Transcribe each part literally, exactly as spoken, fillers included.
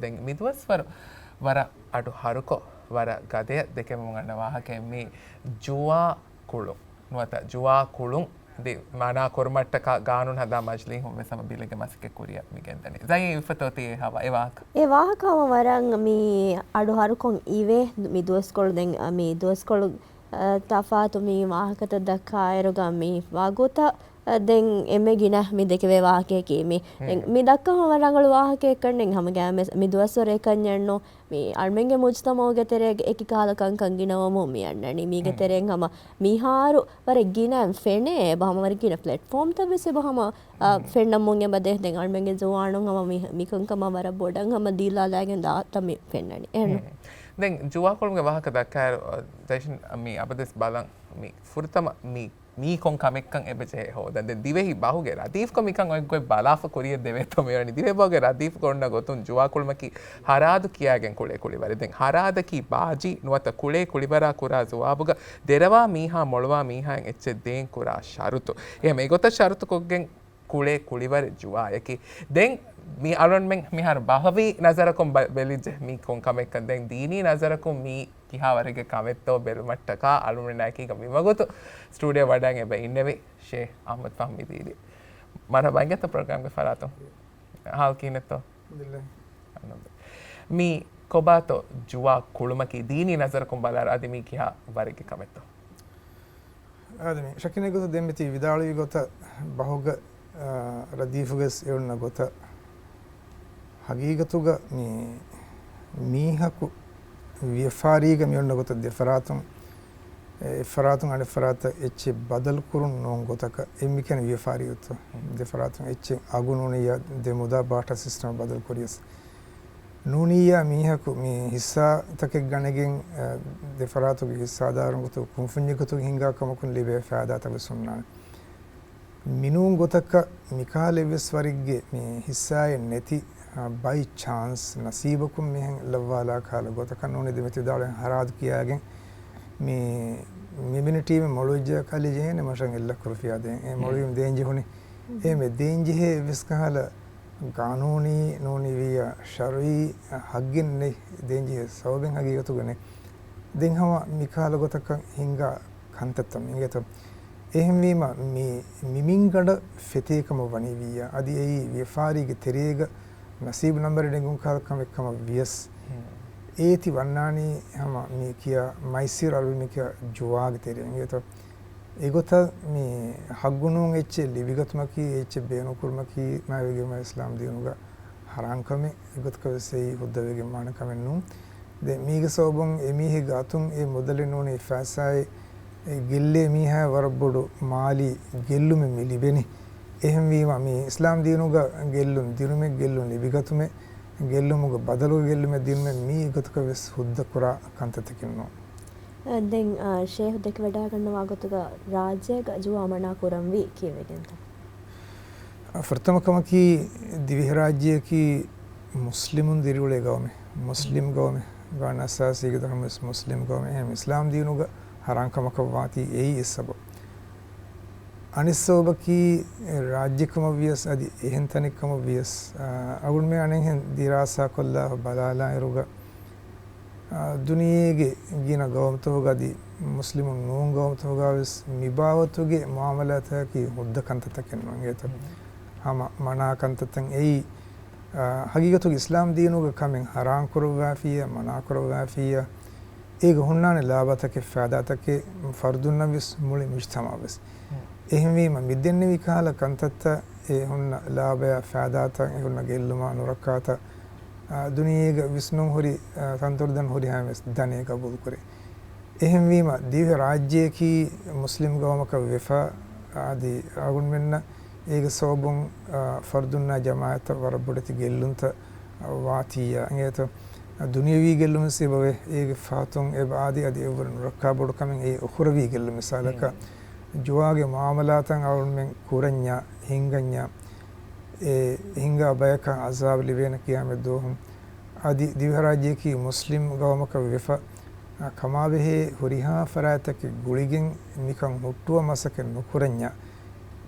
ދެން މިދުވަސްވަރު ވަރަށް އަޑު ހަރުކޮށް، ވަރަށް ގަދަޔަށް ދެކެމުން އަންނަ ވާހަކައެއް މި ޖުވާ ކުޅުން. ނުވަތަ ޖުވާ ކުޅުން ދި މާނާ ކުރުމަށްޓަކާ ގާނޫނު ހަދާ މަޖިލީހުން ވެސް ހަމަ ބިލެއްގެ މަސައްކަތް ކުރިއަށް މި ގެންދަނީ. ޒައީފަތޯ ތި އެ ހަވާ-، އެ ވާހަކަ؟ އެ ވާހަކަ ހަމަ ވަރަށް މި އަޑު ހަރުކޮށް އިވޭ މި ދުވަސްކޮޅު. ދެން އަ، މި ދުވަސްކޮޅު، އަ، ތަފާތު މި ވާހަކަތައް ދައްކާއިރުގަ މި ވާގޮތަށް، އަ، ދެން އެންމެ ގިނަ މި ދެކެވޭ ވާހަކަޔަކީ މި. ދެން މި ދައްކަން ހަމަ ރަނގަޅު ވާހަކައެއްކަން ހަމަ ގާމެސް މި ދުވަސްވަރު އެކަންޏެއްނު. މި އަޅުމެންގެ މުޖްތަމައުގެ ތެރޭގަ އެކި ކަހަލަ ކަންކަން ގިނަވަމުން މި އަންނަނީ. މީގެ ތެރެއިން ހަމަ މިހާރު ވަރަށް ގިނައިން ފެނޭ އެބަ ހަމަ ވަރަށް ގިނަ ޕްލެޓްފޯމްތައް ވެސް އެބަ ހަމަ، އާ، ފެންނަމުން އެބަ ދޭ. ދެން އަޅުމެންގެ ޒުވާނުން ހަމަ މި، މިކަންކަމަށް ވަރަށް ބޮޑަށް ހަމަ ދީލާލާގެން ދާތަން މި ފެންނަނީ. އެހެން. ދެން ޖުވާކުޅުމުގެ ވާހަކަ ދައްކާއިރު، އަ، ދެށިން މި އަބަދުވެސް ބަލަން މި ފުރަތަމަ މި މީ ކޮން ކަމެއްކަން އެބަ ޖެހޭ ހޯދަން. ދެން ދިވެހި ބަހުގެ ރަދީފްކޮށް މިކަން އޮތްގޮތް ބަލާފަ ކުރިއަށް ދެވޭތޯ މިވަނީ. ދިވެހި ބަހުގެ ރަދީފްކޮށް އޮންނަ ގޮތުން ޖުވާކުޅުމަކީ ހަރާދު ކިޔާގެން ކުޅޭ ކުޅިވަރެއް. ދެން ހަރާދަކީ ބާޖީ ނުވަތަ ކުޅޭ ކުޅިވަރާ ކުރާ ޖުވާބުގަ ދެރަވާ މީހާ މޮޅުވާ މީހާއިން އެއްޗެއް ދޭން ކުރާ ޝަރުތު. އެހެން އެގޮތަށް ޝަރުތުކޮށްގެން ކުޅޭ ކުޅިވަރެއް ޖުވާއަކީ. ދެން މި އަޅުންމެން މިހާރު ބަހަވީ ނަޒަރަކުން ބަ-، ބެލިއްޖެ މީ ކޮން ކަމެއްކަން. ދެން ދީނީ ނަޒަރަކުން މީ ކިހާވަރެއްގެ ކަމެއްތޯ ބެލުމަށްޓަކާ އަޅުމެންނާއެކީގަ މިވަގުތު ސްޓޫޑިއޯ ވަޑައިގެން އެބަ އިންނެވި ޝޭހް އަޙްމަދު ފަހްމީ ދީދީ. މަރުޙަބާ އިނގޭތޯ ޕްރޮގްރާމްގެ ފަރާތުން. ހާލް ކިހިނެއްތޯ؟ މީ ކޮބާތޯ ޖުވާ ކުޅުމަކީ ދީނީ ނަޒަރަކުން ބަލާއިރު އަދި މީ ކިހާ ވަރެއްގެ ކަމެއްތޯ؟ އާދެ، މި ޝަކީން އެގޮތަށް ދެންމެ ތި ވިދާޅުވި ގޮތަށް ބަހުގަ، އާ، ރަދީފުގަސް އެ އޮންނަ ގޮތަށް ހަގީގަތުގަ މި މީހަކު ވިޔަފާރީގަ މި އޮންނަ ގޮތަށް ދެފަރާތުން، އެއްފަރާތުން އަނެއްފަރާތަށް އެއްޗެއް ބަދަލު ކުރުން ނޫން ގޮތަކަށް އެ މިކަނި ވިޔަފާރީ އޮތޯ. ދެފަރާތުން އެއްޗެއް އަގު ނޫނިއްޔާ ދެ މުދާ ބާޓާ ސިސްޓަމަށް ބަދަލު ކުރިޔަސް. ނޫނިއްޔާ މީހަކު މި ހިއްސާތަކެއް ގަނެގެން، އަ، ދެފަރާތުގެ ހިއްސާދާރުން ގޮތުގަ ކުންފުންޏެއް ގޮތުގަ ހިންގާ ކަމަކުން ލިބޭ ފައިދާތައް ވެސް ހުންނާނެ. މިނޫން ގޮތަކަށް މިކާލެއްވެސް ވަރެއްގެ މި ހިއްސާއެއް ނެތި، އަ، ބައި ޗާންސް ނަސީބަކުން މިހެން ލައްވާލާ ކާލަ ގޮތަކަށް ނޫނީ ދެމެތި ދާޅެން ހަރާދު ކިޔާގެން މި، މި މިނިޓީމެ މޮޅުވެއްޖެ ކަލި ޖެހޭނެ މަށަށް އެއްލަ ކުރުފިޔާ ދޭން. އެ މޮޅުވީމަ ދޭން ޖެހުނީ. އެހެމެ ދޭން ޖެހޭ އެއްވެސް ކަހަލަ ގާނޫނީ ނޫނިވިއްޔާ ޝަރުއީ ހައްގެއް ނެތް ދޭންޖެހޭ ސަބަބެއް ހަގީގަތުގަ ނެތް. ދެން ހަމަ މިކަހަލަ ގޮތަކަށް ހިންގާ ކަންތައްތައް މި އިނގޭތޯ. އެހެންވީމަ މި މިމިންގަނޑަށް ފެތޭކަމަށް ވަނީ ވިއްޔާ. އަދި އެއީ ވިޔަފާރީގެ ތެރޭގަ ނަސީބު ނަންބަރެއް ނެގުން ކަހަލަ ކަމެއް ކަމަށް ވިޔަސް، އޭތި ވަންނާނީ ހަމަ މި ކިޔާ މައިސީރު އަޅުވި މި ކިޔާ ޖުވާގެ ތެރޭ އިނގޭތޯ. އެގޮތަށް މި ހައްގުނޫން އެއްޗެއް ލިބިގަތުމަކީ، އެއްޗެއް ބޭނުންކުރުމަކީ މާތްވެގެންވާ އިސްލާމް ދީނުގަ ހަރާންކަމެއް. އެގޮތަކަށް ވެސް އެއީ ހުއްދަވެގެން މާނަ ކަމެއް ނޫން. ދެން މީގެ ސަބަބުން އެމީހެއްގެ އަތުން އެ މުދަލެއް ނޫނީ ފައިސާއެއް، އެ ގެއްލޭ މީހާއަށް ވަރަށް ބޮޑު މާލީ ގެއްލުމެއް މި ލިބެނީ. އެހެންވީމަ މި އިސްލާމް ދީނުގަ ގެއްލުން ދިނުމެއް، ގެއްލުން ލިބިގަތުމެއް، ގެއްލުމުގެ ބަދަލުގަ ގެއްލުމެއް ދިނުމެއް މީ އެގޮތަކަށް ވެސް ހުއްދަ ކުރާ ކަންތައްތަކެއް ނޫން. ދެން، އާ، ޝޭހް ދެކެވަޑައިގަންނަވާ ގޮތުގަ ރާއްޖޭގަ ޖުވާ މަނާ ކުރަންވީ ކީއްވެގެންތަ؟ ފުރަތަމަ ކަމަކީ، ދިވެހިރާއްޖެއަކީ މުސްލިމުން ދިރިއުޅޭ ގައުމެއް، މުސްލިމް ގައުމެއް، ގާނޫނު އަސާސީގެ ދަށުން ވެސް މުސްލިމް ގައުމެއް. އެހެން އިސްލާމް ދީނުގަ ހަރާން ކަމަކަށް ވާތީ އެއީ އެއް ސަބަބު. އަނެއް ސަބަބަކީ، ރާއްޖެ ކަމަށް ވިޔަސް އަދި އެހެން ތަނެއް ކަމަށް ވިޔަސް، އަ، އަޅުގަނޑުމެން އަނެއްހެން ދިރާސާކޮށްލާ ބަލާލާއިރުގަ، އާ، ދުނިޔޭގެ ގިނަ ގައުމުތަކުގަ އަދި މުސްލިމުން ނޫން ގައުމުތަކުގަ ވެސް މި ބާވަތުގެ މުއާމަލާތަކީ ހުއްދަ ކަންތައްތަކެއް ނޫން އިނގޭތޯ. ހަމަ މަނާ ކަންތައްތައް އެއީ، އާ، ހަގީގަތުގެ އިސްލާމް ދީނުގަ ކަމެއް ހަރާން ކުރައްވާފިއްޔާ، މަނާ ކުރައްވާފިއްޔާ، އޭގަ ހުންނާނެ ލާބަތަކެއް، ފައިދާތަކެއް ފަރުދުންނަށް ވެސް މުޅި މުޖްތަމަޢަށް ވެސް. އެހެންވީމަ، މި ދެންނެވި ކަހަލަ ކަންތައްތައް، އެ ހުންނަ ލާބަޔާ ފައިދާތައް، އެ ހުންނަ ގެއްލުމާ ނުރައްކާތައް، އާ، ދުނިޔޭގަ ވިސްނުން ހުރި، އާ، ތަންތޮޅުދަން ހުރިހާ ވެސް ދަނޭ ގަބޫލުކުރޭ. އެހެންވީމަ، ދިވެހި ރާއްޖެއަކީ މުސްލިމް ގައުމަކަށް ވެފަ، އަދި އަޅުގަނޑުމެންނަށް އޭގެ ސަބަބުން، އާ، ފަރުދުންނާ ޖަމާޢަތަށް ވަރަށް ބޮޑެތި ގެއްލުންތައް، އާ، ވާތީއްޔާ އިނގޭތޯ. ދުނިޔަވީ ގެއްލުމެއް ސިބަވެ، އޭގެ ފަހަތުން އެބަ އާދި އަދި އެއްވަރު ނުރައްކާ ބޮޑު ކަމެއް އެއީ އުޚުރަވީ ގެއްލުމެއް. މިސާލަކަށް، ޖުވާގެ މުއާމަލާތަށް އަޅުގަނޑުމެން ކުރަންޏާ، ހިންގަންޏާ، އެ ހިންގާ ބަޔަކަށް ޢަޒާބު ލިބޭނެ ޤިޔާމަތް ދުވަހު. އަދި ދިވެހިރާއްޖެއަކީ މުސްލިމް ގައުމަކަށް ވެފަ، އަ، ކަމާބެހޭ ހުރިހާ ފަރާތްތަކެއް ގުޅިގެން މިކަން ހުއްޓުވާ މަސައްކަތް ނުކުރަންޏާ،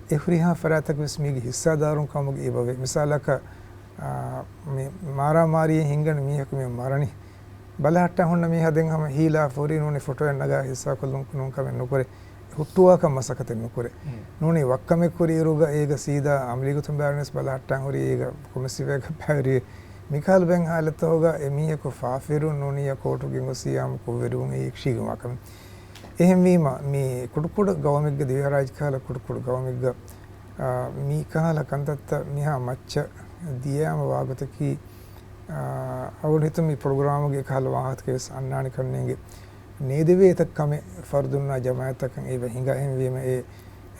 އެ ހުރިހާ ފަރާތްތަކަށް ވެސް މީގެ ހިއްސާދާރުން ކަމުގެ އެބަވޭ. މިސާލަކަށް، އާ، މި މާރާމާރީ ހިނގަން މީހަކު މި މަރަނީ. ބަލަހައްޓާ ހުންނަ މީހާ ދެން ހަމަ ހީލާ ފޯރި ނޫނީ ފޮޓޯއެއް ނަގާ ހިއްސާކޮށްލުން ކަމެއް ނުކުރޭ. ހުއްޓުވާކަށް މަސައްކަތެއް ނުކުރޭ. ނޫނީ ވައްކަމެއް ކުރިއިރުގަ އޭގަ ސީދާ އަމަލީ ގޮތުން ބައިވެރިވެސް ބަލަހައްޓާން ހުރީ އޭގަ ކޮމެސިވޭގަ ބައިވެރިވޭ. މިކަހަލަ ބައެއް ހާލަތްތަކުގަ އެ މީހަކު ފާފިރު ނޫނީ ކޯޓު ގެންގޮސް އާއްމު ކުށްވެރިވުން އެއީ އެކަށީގެންވާ ކަމެއް. އެހެންވީމަ، މި ކުޑަކުޑަ ގައުމެއްގަ، ދިވެހިރާއްޖެ ކަހަލަ ކުޑަކުޑަ ގައުމެއްގަ، އާ، މި ކަހަލަ ކަންތައްތައް މިހާ މައްޗަށް ދިޔައިމަ ވާގޮތަކީ، އާ، އަޅުގަނޑު ހިތުން މި ޕްރޮގްރާމުގެ އެކަހަލަ ވާހަކަތަކެއް ވެސް އަންނާނެ ކަންނޭނގެ. ނޭދެވޭތަ ކަމެއް ފަރުދުންނާ ޖަމާޢަތްތަކަށް އެބަ ހިނގާ. އެހެންވީމަ، އެ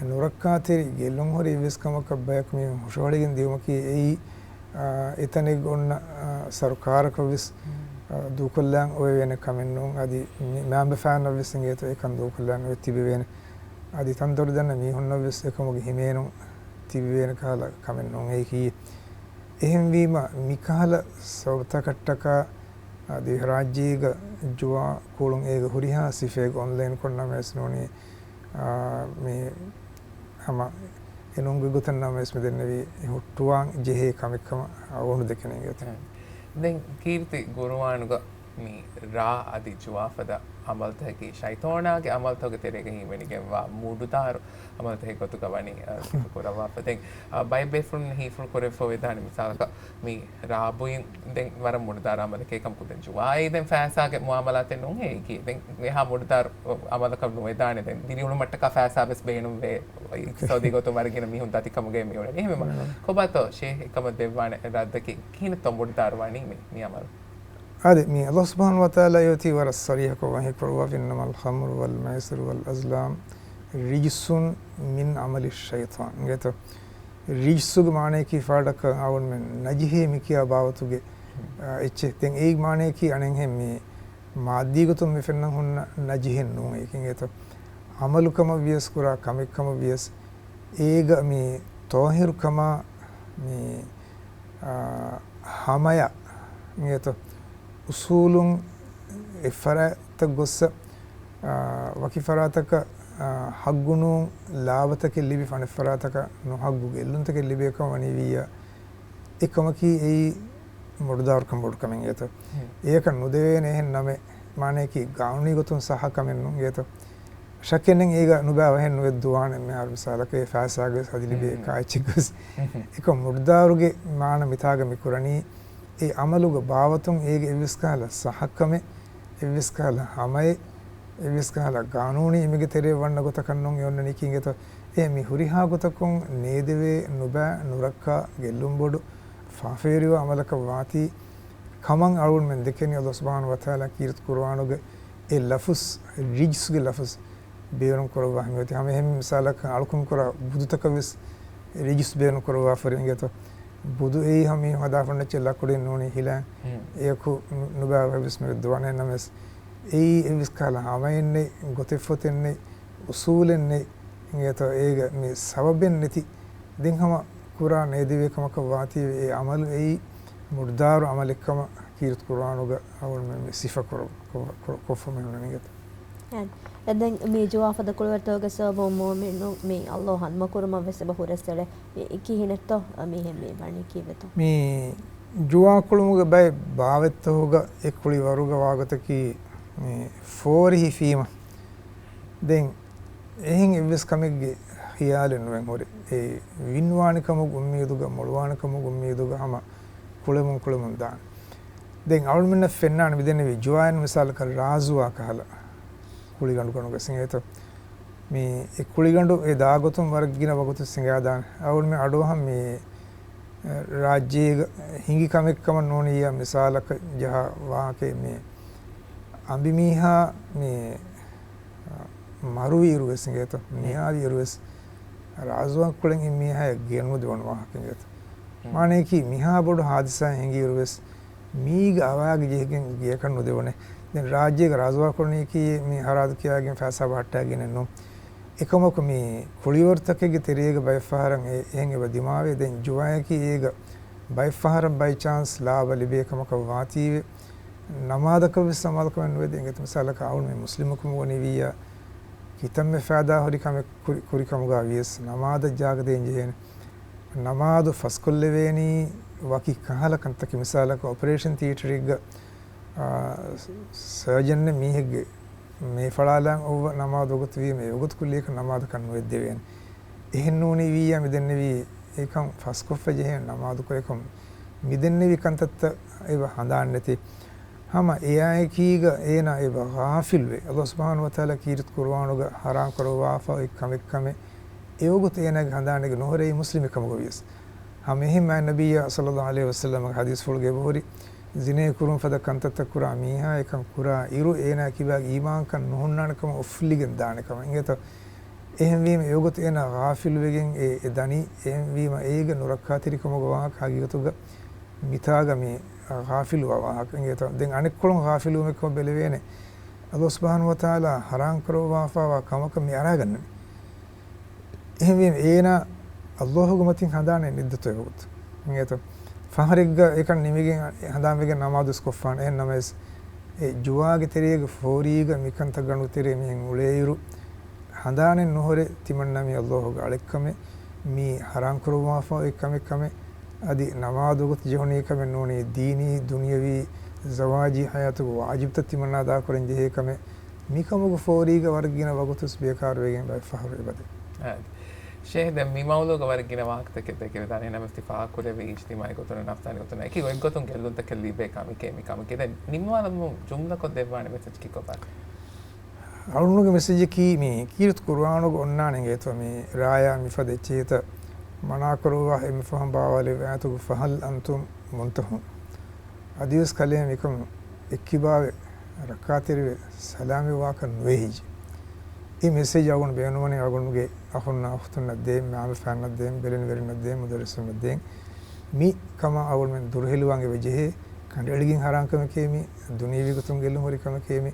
ނުރައްކާތެރި ގެއްލުން ހުރި އެއްވެސް ކަމަކަށް ބަޔަކު މި ހުށަހަޅިގެން ދިޔުމަކީ އެއީ، އާ، އެތަނެއްގަ އޮންނަ، އާ، ސަރުކާރަކަށް ވެސް، އާ، ދޫކޮށްލާން އޮވެވޭނެ ކަމެއް ނޫން. އަދި މި މައިންބަފައިންނަށް ވެސް އިނގޭތޯ އެކަން ދޫކޮށްލާން އޮވެ ތިބެވޭނެ. އަދި ތަންދޮރު ދަންނަ މީހުންނަށް ވެސް އެކަމުގެ ހިމޭނުން ތިބެވޭނެ ކަހަލަ ކަމެއް ނޫން އެއީކީ. އެހެންވީމަ، މިކަހަލަ ސަބަބުތަކަށްޓަކާ، އާ، ދިވެހިރާއްޖޭގަ ޖުވާ ކުޅުން އޭގަ ހުރިހާ ސިފައެއް އޮންލައިން ކޮށްނަމަވެސް ނޫނީ، އާ، މި ހަމަ އެނޫންގެ ގޮތަށް ނަމަވެސް މި ދެންނެވީ ހުއްޓުވާން ޖެހޭ ކަމެއްކަމަށް އަޅުގަނޑު ދެކެނީ އިނގޭތޯ. ދެން ކީރިތި ގުރުއާނުގަ މި ރާ އަދި ޖުވާ ފަދަ އަމަލުތަކަކީ ޝައިޠާނާގެ އަމަލުތަކުގެ ތެރޭގަ ހިމެނިގެންވާ މުޑުދާރު އަމަލުތަކެއް ގޮތުގަ ވަނީ، އަ، ސިފަކުރައްވާފަ. ދެން، އަ، ބައެއް ބޭފުޅުން ހީފުޅު ކުރެވިފަ ވެދާނެ މިސާލަކަށް މި ރާ ބުއިން ދެން ވަރަށް މުޑުދާރު އަމަލެކޭ ކަމަކު. ދެން ޖުވާއީ ދެން ފައިސާގެ މުއާމަލާތެއް ނޫން އެއީކީ. ދެން އެހާ މުޑުދާރު އަމަލަކަށް ނުވެދާނެ. ދެން ދިރިއުޅުމަށްޓަކާ ފައިސާ ވެސް ބޭނުންވޭ. އިޤްތިޞާދީ ގޮތުން ވަރަށް ގިނަ މީހުން ދަތިކަމުގައި މިއުޅެނީ. އެހެންވީމަ، ކޮބާތޯ ޝޭހް އެކަމަށް ދެއްވާނެ ރައްދަކީ؟ ކިހިނެއްތޯ މުޑުދާރު ވަނީ މި، މި އަމަލު؟ އާދެ، މި ﷲ ސުބްޙާނަހޫ ވަތަޢާލާ އެއޮތީ ވަރަށް ޞަރީޙަކޮށް ވަޙީ ކުރައްވާފަ، "إنما الخمر والميسر والأزلام رجس من عمل الشيطان" އިނގޭތޯ. ރިޖްސުގެ މާނަޔަކީ ފާޑަކަށް އަޅުގަނޑުމެން ނަޖިހޭ މިކިޔާ ބާވަތުގެ، އާ، އެއްޗެއް. ދެން އެއީ މާނަޔަކީ އަނެއްހެން މި މާއްދީ ގޮތުން މި ފެންނަން ހުންނަ ނަޖިހެއް ނޫން އެއީކީ އިނގޭތޯ. އަމަލު ކަމަށް ވިޔަސް، ކުރާ ކަމެއް ކަމަށް ވިޔަސް، އޭގަ މި ޠާހިރު ކަމާ މި، އާ، ހަމަޔަށް އިނގޭތޯ، އުޞޫލުން އެއްފަރާތަށް ގޮއްސަ، އާ، ވަކި ފަރާތަކަށް، އާ، ޙައްޤު ނޫން ލާބަތަކެއް ލިބި، އަނެއް ފަރާތަކަށް ނުޙައްޤު ގެއްލުންތަކެއް ލިބޭ ކަމަށް ވަނީ ވިއްޔާ، އެ ކަމަކީ އެއީ މުޑުދާރުކަން ބޮޑު ކަމެއް އިނގޭތޯ. އެޔަކަށް ނުދެވޭނެ އެހެން ނަމެއް، މާނަޔަކީ ގާނޫނީ ގޮތުން ޞައްޙަ ކަމެއް ނޫން އިނގޭތޯ. ޝައްކެއް ނެތް އޭގަ ނުބައި އަވަހެއް ނުވެއްދުވާނެ މިހާރު މިސާލަކަށް އެ ފައިސާގަ ވެސް އަދި ލިބޭ ކާއެއްޗެއްގަ ވެސް. އެކަމަ މުޑުދާރުގެ މާނަ މިތާގަ މި ކުރަނީ އެ އަމަލުގެ ބާވަތުން އޭގެ އެއްވެސް ކަހަލަ ޞައްޙަކަމެއް، އެއްވެސް ކަހަލަ ހަމައެއް، އެއްވެސް ކަހަލަ ގާނޫނީ އެމީހުންގެ ތެރޭ ވަންނަ ގޮތަކަށް ނޫން އެ އޮންނަނީކީ އިނގޭތޯ. އެ މި ހުރިހާ ގޮތަކުން ނޭދެވޭ، ނުބައި، ނުރައްކާ، ގެއްލުން ބޮޑު، ފާފަވެރިވާ އަމަލަކަށް ވާތީ ކަމަށް އަޅުގަނޑުމެން ދެކެނީ ﷲ ސުބްޙާނަހޫ ވަތަޢާލާ ކީރިތި ޤުރުއާނުގެ އެ ލަފުޒް، ރިޖްސުގެ ލަފުޒް ބޭނުން ކުރައްވާ ހިމެނޭތީ. ހަމަ އެހެން މިސާލަކަށް އަޅުކަން ކުރާ ބުދުތަކަށް ވެސް ރިޖްސް ބޭނުން ކުރައްވާފަ އިނގޭތޯ. ބުދު އެއީ ހަމަ މީހުން ހަދާފަ އޮންނަ އެއްޗެއް، ލަކުޑިން ނޫނީ ހިލާ. އެޔަކު ނު-، ނުބައި އަވަހެއް ވެސް ނުވެއްދުވާނެ. ނަމަވެސް އެއީ އެއްވެސް ކަހަލަ ހަމައެއް ނެތް، ގޮތެއް ފޮތެއް ނެތް، އުޞޫލެއް ނެތް އިނގޭތޯ. އޭގަ މި ސަބަބެއް ނެތި ދެން ހަމަ ކުރާ ނޭދެވޭ ކަމަކަށް ވާތީވެ، އެ އަމަލު އެއީ މުޑުދާރު އަމަލެއްކަމަށް ކީރިތި ޤުރުއާނުގަ އަޅުގަނޑުމެން މި ސިފަ ކުރަ-، ކޮ-، ކޮ-، ކޮށްފަ މި ހުންނަނީ އިނގޭތޯ. އެ، ދެން މި ޖުވާ ފަދަ ކުޅިވަރުތަކުގެ ސަބަބުން މުއުމިނުން މި ﷲ ހަނދުމަކުރުމަށް ވެސް އެބަ ހުރަސްއެޅޭ. މި ކިހިނެއްތޯ މިހެން މި ވަނީ ކީއްވެތޯ؟ މި ޖުވާ ކުޅުމުގެ ބައެއް ބާވަތްތަކުގަ އެ ކުޅިވަރުގެ ވާގޮތަކީ މި ފޯރި ހިފީމަ. ދެން އެހެން އެއްވެސް ކަމެއްގެ ޚިޔާލެއް ނުވެން ހުރި. އެ ވިންވާނެ ކަމުގެ އުއްމީދުގަ، މޮޅުވާނެ ކަމުގެ އުއްމީދުގަ ހަމަ ކުޅެމުން ކުޅެމުން ދާނެ. ދެން އަޅުމެންނަށް ފެންނާނެ މިދެންނެވި ޖުވާއިން މިސާލަކަށް ރާޒުވާ ކަހަލަ ކުޅިގަނޑުގަ ނުގަސް އިނގޭތޯ. މި އެ ކުޅިގަނޑު އެ ދާގޮތުން ވަރަށް ގިނަ ވަގުތު ސިނގާދާނެ. އަޅުމެން އަޑުއަހަން މި ރާއްޖޭގަ ހިނގި ކަމެއް ކަމަށް ނޫނިއްޔާ މިސާލަކަށް ޖަހާ ވާހަކައެއް މި އަނބިމީހާ މި މަރުވިއިރު ވެސް އިނގޭތޯ، ނިޔާވިއިރު ވެސް ރާޒުވާ ކުޅެން އެ މީހާޔަށް ގެންނުދެވުނު ވާހަކަ އިނގޭތޯ. މާނަޔަކީ މިހާ ބޮޑު ހާދިސާއެއް ހިނގިއިރު ވެސް މީގެ އަވާގެ ޖެހިގެން ގެޔަކަށް ނުދެވުނެ. ދެން ރާއްޖޭގަ ރާޒުވާ ކުޅެނީކީ މި ހަރާދު ކިޔާގެން ފައިސާ ބަހައްޓާގެނެއް ނޫން. އެކަމަކު މި ކުޅިވަރުތަކެއްގެ ތެރޭގަ ބައެއް ފަހަރަށް އެ-، އެހެން އެބަ ދިމާވޭ. ދެން ޖުވާޔަކީ އޭގަ ބައެއް ފަހަރަށް ބައި ޗާންސް ލާބަ ލިބޭ ކަމަކަށް ވާތީވެ. ނަމާދަކަށް ވެސް އަމާލުކަމެއް ނުވެ. ދެން އެތައް މިސާލަކަށް އަޅުން މި މުސްލިމަކުމު ވަނީ ވިއްޔާ ކިތަންމެ ފައިދާ ހުރި ކަމެއް ކުރި-، ކުރި ކަމުގަ ވިޔަސް ނަމާދަށް ޖާގަ ދޭން ޖެހޭނެ. ނަމާދު ފަސްކޮށްލެވޭނީ ވަކި ކަހަލަ ކަންތަކެއް. މިސާލަކަށް، އޮޕަރޭޝަން ތިއޭޓަރެއްގަ، އާ، ސަ-، ސަރޖަން މީހެއްގެ މޭ ފަޅާލާން އޮއްވަ ނަމާދު ވަގުތު ވީމަ، އެ ވަގުތު ކުއްލިއަކަށް ނަމާދަކަށް ނުވެއްދެވޭނެ. އެހެން ނޫނީ ވިއްޔާ މިދެންނެވީ އެކަން ފަސްކޮށްފަ ޖެހޭ ނަމާދުކޮށް އެކަން މިދެންނެވި ކަންތައްތައް އެބަ ހަނދާން ނެތި. ހަމަ އެއާއެކީގަ އޭނާ އެބަ ޣާފިލްވެ. ﷲ ސުބްޙާނަހޫ ވަތަޢާލާ ކީރިތި ޤުރުއާނުގަ ޙަރާމް ކުރައްވާފަ އޮތް ކަމެއް ކަމެއް އެވަގުތު އޭނާގެ ހަނދާނެއްގަ ނުހުރެއީ މުސްލިމެއް ކަމުގަ ވިޔަސް. ހަމަ އެހެން މާތް ނަބިއްޔާ ޞައްލައްލާހު ޢަލައިހި ވަސައްލަމަގެ ޙަދީޘްފުޅުގައި އެބަހުރި، ޒިނޭ ކުރުން ފަދަ ކަންތައްތައް ކުރާ މީހާ އެކަން ކުރާ އިރު އޭނާ ކިބާގެ އީމާންކަން ނުހުންނާނެ ކަމަށް އުފުއްލިގެން ދާނެ ކަމަށް. އިނގޭތޯ؟ އެހެންވީމަ އެވަގުތު އޭނާ ޣާފިލުވެގެން އެ، އެ ދަނީ. އެހެންވީމަ އޭގެ ނުރައްކާތެރިކަމުގެ ވާހަކަ ހަގީގަތުގަ މިތާގަ މި ޣާފިލުވާ ވާހަކަ. އިނގޭތޯ؟ ދެން އަނެއްކޮޅުން ޣާފިލުވުމެއް ކަމަށް ބެލެވޭނެ. ﷲ ސުބްޙާނަހޫ ވަތަޢާލާ ޙަރާމް ކުރައްވާފައިވާ ކަމަކަށް މި އަރާގަންނަނީ. އެހެންވީމަ އޭނާ ﷲގެ މަތިން ހަނދާނެއް ނެތްދެތޯ އެވަގުތު. އިނގޭތޯ؟ ފަހަރެއްގަ އެކަން ނިމިގެން ހަނދާންވެގެން ނަމާދުވެސް ކޮށްފާނެ. އެހެން ނަމަވެސް އެ ޖުވާގެ ތެރޭގަ ފޯރީގަ މިކަންތައް ގަނޑު ތެރޭ މިހެން އުޅޭއިރު، ހަނދާނެއް ނުހުރެ ތިމަންނާ މީ ﷲގެ އަޅެއްކަމެއް، މީ ޙަރާމް ކުރައްވާފަ އޮތް ކަމެއް ކަމެއް، އަދި ނަމާދު ވަގުތު ޖެހުނީ ކަމެއް ނޫނީ، ދީނީ، ދުނިޔަވީ، ޒަވާޖީ ޙަޔާތުގެ ވާޖިބްތައް ތިމަންނާ އަދާކުރަން ޖެހޭ ކަމެއް، މިކަމުގެ ފޯރީގަ ވަރަށް ގިނަ ވަގުތުވެސް ބޭކާރުވެގެން ބައެއް ފަހަރު އެބަދޭ. އާދެ. ޝޭހް، ދެން މި މައުޟޫގަ ވަރަށް ގިނަ ވާހަކަތަކެއް ދެކެވިދާނެ. ނަމަވެސް ތި ފާހަގަކުރެއްވި އިޖްތިމާޢީ ގޮތުން، ނަފްސާނީ ގޮތުން އެކި ގޮތްގޮތުން ގެއްލުންތަކެއް ލިބޭ ކަމެކޭ މި ކަމަކީ. ދެން ނިންމާލަމުން ޖުމްލަކޮށް ދެއްވާނެ މެސެޖަކީ ކޮބާ؟ އަޅުގަނޑުގެ މެސެޖަކީ މި ކީރިތި ޤުރުއާނުގަ އޮންނާނެ އިނގޭތޯ މި ރާޔާ މިފަދަ އެއްޗިހިތަށް މަނާކުރައްވާ އެންމެ ފަހުން ބާވާލެއްވި އާޔަތުގެ فهل أنتم منتهون. އަދިވެސް ކަލޭ މިކަމުން އެއްކިބާވެ ރައްކާތެރިވެ ސަލާމަތްވާކަށް ނުވޭ ހިޖެ. އެ މެސެޖް އަޅުގަނޑު ބޭނުންވަނީ އަޅުގަނޑުގެ އަޚުންނާ އުޚްތުންނަށް ދޭން، މައިންބަފައިންނަށް ދޭން، ބެލެނިވެރިންނަށް ދޭން، މުދައްރިސުންނަށް ދޭން. މި ކަމާ އަޅުގަނޑުމެން ދުރުހެލިވާން އެބަ ޖެހޭ. ކަނޑައެޅިގެން ހަރާން ކަމެކޭ މި، ދުނިޔެވީ ގޮތުން ގެއްލުން ހުރި ކަމެކޭ މި.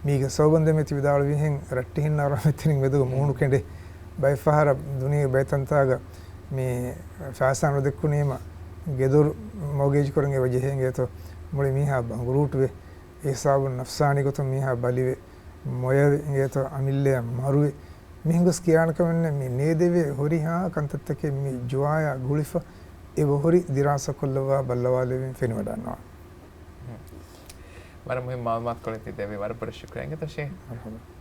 މީގެ ސަބަބުން ދެން މި ތި ވިދާޅުވިހެން ރައްޓެހިންނާ ރަޙްމަތްތެރިން މެދުގަ މޫނު ކެނޑޭ. ބައެއް ފަހަރަށް ދުނިޔެ ބައެއް ތަންތާގަ މި ފައިސާ ނުދެއްކުނީމަ ގެދޮރު މޯގޭޖް ކުރަން އެބަ ޖެހޭ އިނގޭތޯ. މުޅި މީހާ ބަނގުރޫޓުވެ، އެ ހިސާބުން ނަފްސާނީ ގޮތުން މީހާ ބަލިވެ، މޮޔަވެ އިނގޭތޯ، އަމިއްލަޔަށް މަރުވެ. މިހެން ގޮސް ކިޔާނެ ކަމެއް ނެތް. މި ނޭދެވޭ ހުރިހާ ކަންތައްތަކެއް މި ޖުވާޔާ ގުޅިފަ އެބަހުރި ދިރާސާ ކޮށްލައްވާ ބައްލަވާލެވެން ފެނިވަޑަންނަވާ. ވަރަށް މުހިންމު މައުލޫމާތުކޮޅެއް ތި ދެއްވީ. ވަރަށް ބޮޑަށް ޝުކުރިއްޔާ އިނގޭތޯ ޝޭހް. މަރުޙަބާ.